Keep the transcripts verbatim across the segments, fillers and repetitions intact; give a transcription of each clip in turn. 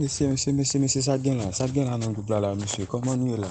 Mesye, mesye, mesye, mesye, sa k gen la? Sa k gen la nan gwoup la, la, mesye? Kòman nou ye la?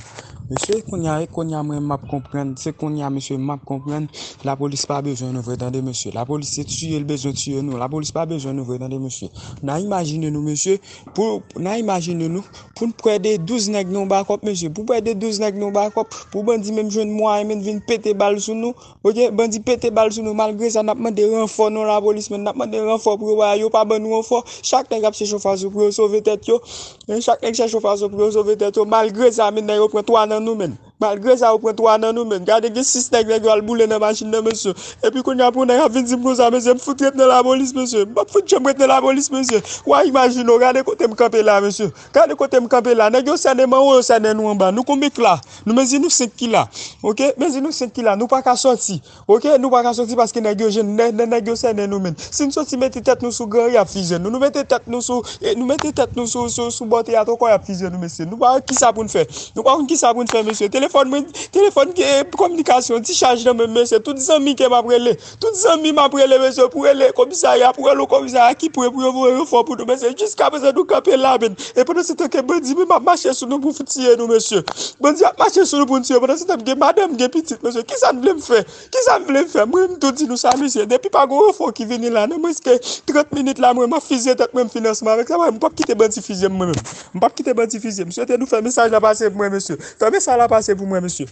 Mesye, kounye a, e kounye a, mwen, m ap konprann. Se kounye a, mesye, m ap konprann. Lapolis pa bezwen nou vre, tande, mesye. Lapolis se tiye l bezwen tiye nou. Lapolis pa bezwen nou vre, tande, mesye. N a imajine nou, mesye, pou, n a imajine nou, pou n pran de douz nèg nan yon bakòp, mesye. Pou pran de douz nèg nan yon bakòp, pou bandi menm jwenn mwayen, menm vin pete bal sou nou, oke, bandi pete bal sou nou. Malgre sa, n ap mande ranfò nan lapolis, men n ap mande ranfò pou yo ba, yo pa ban nou ranfò. Chak nèg ap chèche yon fason pou yo sove tèt yo. Men chak nèg chèche yon fason pou yo sove tèt yo. Malgre sa, men nèg yo pran twa nan nou, men. Malgre sa, yo pran twa nan nou, men. Gade, gen sis nèg, nèg yo al boule nan machin nan, mesye. Epi kounye a, pou nèg ap vin di m konsa, mesye, m fout ret nan lapolis, mesye. M p ap fout janm ret nan lapolis, mesye. W a imajine w, gade kote m kanpe la, mesye. Gade kote m kanpe la. Nèg yo sènen m anwo, yo sènen nou anba. Nou konbyen k la? Nou mezi nou senk ki la. Oke? Mezi nou senk ki la. Nou pa ka sòti. Oke? Nou pa ka sòti paske nèg yo jwenn, nè-, nè-, nèg yo sènen nou, men. Si n sòti mete tèt nou sou gran, y ap fizye nou. Nou mete tèt nou sou, e, nou mete tèt nou sou, sou, sou bòte a, tòkò y ap fizye nou, mesye. Nou pa wè kisa pou n fè. Nou pa konn kisa pou n fè, mesye. Telefòn mwen, telefòn, e, kominikasyon, ti chaj nan men m, mesye. Tout zanmi ke m ap rele. Tout zanmi m ap rele, mesye, pou rele komisarya, pou rele komisarya ki pre pou yo voye ranfò pou nou, mesye. Jiskaprezan, nou kanpe la, men. E pandan se tan ke bandi menm ap mache sou nou pou tiye nou, mesye. Bandi ap mache sou nou pou n tiye. Pandan se tan, gen madanm, gen pitit, mesye. Kisa n vle m fè? Kisa n vle m fè? Mwen, m tou di nou sa, mesye. Depi pa gen ranfò ki vini la, nan mwens ke trant minit la, mwen, m ap fizye tèt mwen, m fin ansanm avèk sa. Mwen, m p ap kite bandi fizye m, mwen menm. M p ap kite bandi fizye m. M swete nou fè mesaj la pase pou mwen, mesye. Fè mesaj la pase pou mwen, mesye.